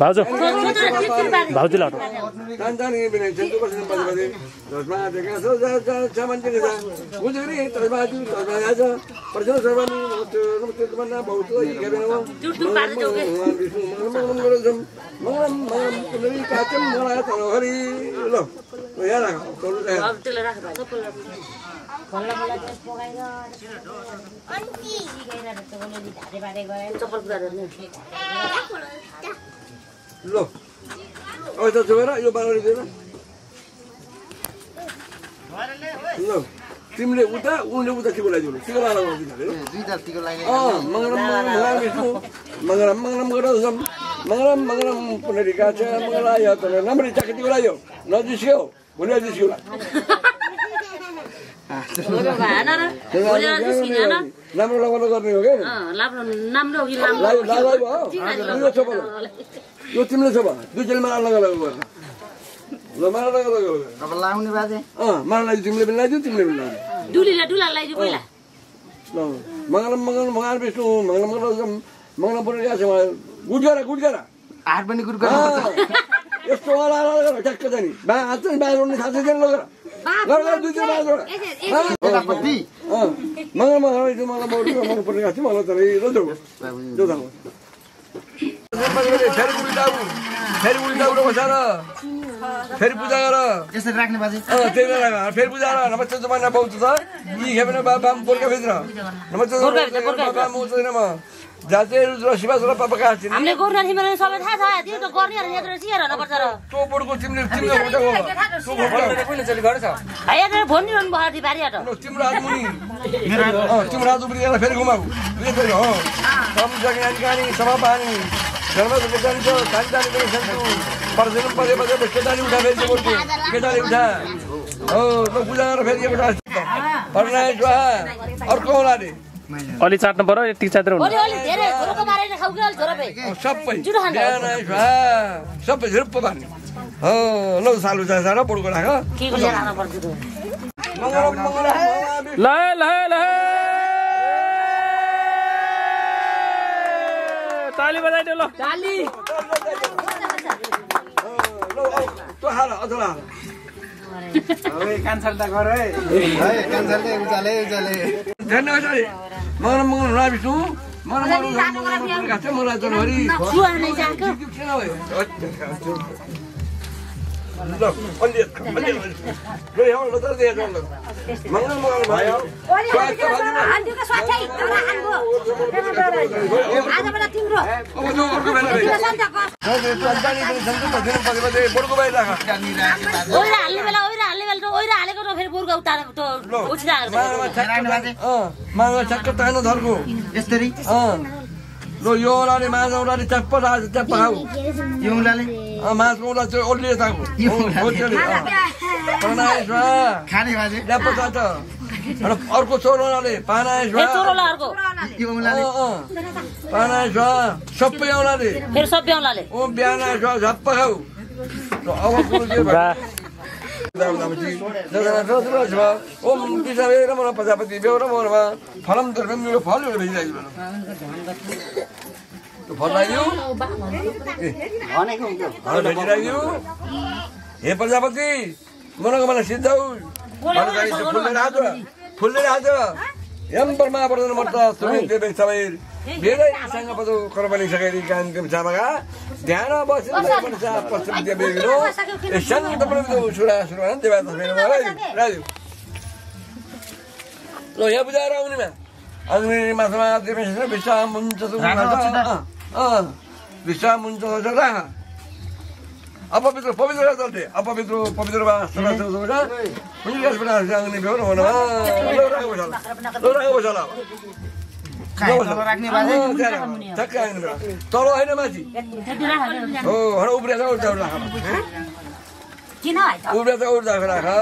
भाउजू भाउजू लाटो Lo. Oh, itu coba yo baru itu. Lo. Timle udah tiga lagi dulu. Tiga lagi dulu. Tiga lagi. Oh, mengaram itu. Mengaram geram. Mengaram pendidikan saya mengaraya tuh. Namanya cakap tiga lagi. Logis yo. Boleh logis yo. Boleh mana? Boleh logis gini na? Namanya lawan गर्ने हो के? नाम्लो कि लाम्लो. लाइ भयो. यो छ भयो. यो तिमीले छ भयो. दुई जेलमा अलग अलग गर्नु. ल मार अलग अलग गर्नु. अब लाउने बाजे. मारलाई तिमीले पनि लाइदियो तिमीले पनि लाइदियो. दुला लाइदियो पहिला. ल मंगल विष्णु मंगल पुरा छ गुडगरा. हात पनि गुडगरा. यस्तो वाला ठ्याक्क जानी. बा हात चाहिँ बाहिर उड्ने थाहा छैन लगेर. लगेर दुई दिन बाहिर जोडा. मंगल itu malah baru mau pernah kasih malah tadi itu jauh tahu. फेरि उल्टा बसेर फेरि पूजा गर यसरी राख्ने बाजे त्यही बेला फेरि पूजा गर नमस्ते जमाना बहुत छ यी खेपेन बाबा बोर्का भित्र नमस्ते बाबा म छैन म जाते रुद्र शिवा र पापा का छिन् हामीले गर्न थिमे सबै थाहा छ त्यो त गर्ने र यत्र सिएर नपर्छ र तो बोर्डको तिमीले फोटो हो तो फोटो पनि चलि गर्छ हैया त फोन नि बहादी बारी हट तिम्रो हात मुनि मेरो तिम्रो हात उब्रिएर फेरि घुमाऊ फेरि हो सब जग्गा निकाली सभा पानी घरमा त जान्छ खानदानी पनि खान्छु पर्दैन परे केटाले उठा फेरि बोर्डको केटाले उठा हो त पूजा गरेर फेरि एउटा पर्नाय जुहा अर्को होला नि अलि चाट्नु पर्यो यति चाटेर हुन्छ अलि धेरै झोरको मारेर खाऊ के अलि झोरपे सबै सबै झुरुप्प पार्ने हो लौ सालु जा बोर्डको राख के गुजा राख्नु पर्छ त ल ताली बजाइदियो ल ताली तो हाल अझला ओए क्यान्सल त गर है क्यान्सल त उचाले धन्यवाद मंगल राविसु मलाई जनवरी छुआ नै जाको मंगल भयो लो यो ओलाले माछा ओलाले चप्प खाऊ यो उलाले माछा ओला चाहिँ ओल्लिए थाको खाने बाजे ल्याप्प चाट अर्को चोरोलाले पानाएस यो उलाले पानाएस सबै औलाले फेरि सबै औलाले ओ बिहान झप्प खाऊ अब कुरो के भयो ओम विषय रमण प्रजापति बेहोरा मोरमा फलम धर्म मेरो फल एउटा भेजिरहेको त्यो फल लाग्यो भेजिरहेको हे प्रजापति मनोको मलाई सिद्ध फुल्ने राज यम परमा वर्धन मर्त सुमित सबै धेरै सँग पदो कर्मनि सकेरी कान्तिम चामगा ध्यान बसेर पश्चिम दिए बेगिरो शान्त प्रभु सुरा सुरन देवता मेरो राजु लो यहाँ बुझाएर आउनेमा अग्नि माथमा देवेश विश्राम हुन्छ विश्राम हुन्छ राख अपवित्र पवित्र चल्थे पवित्र अग्नि बेहोर हुन राख्ने बाजे ठक्कै तल होइन माथि हो उब्रिएर उठ्दा राख उब्रिएर राख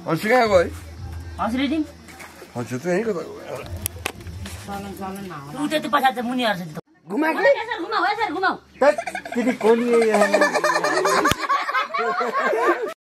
हजुर हजुर त यही कता तू त्यति पैसा चाहिँ मुनि हाल्छ घुमा के घुमाऊ सर घुमाऊ तिमी कोली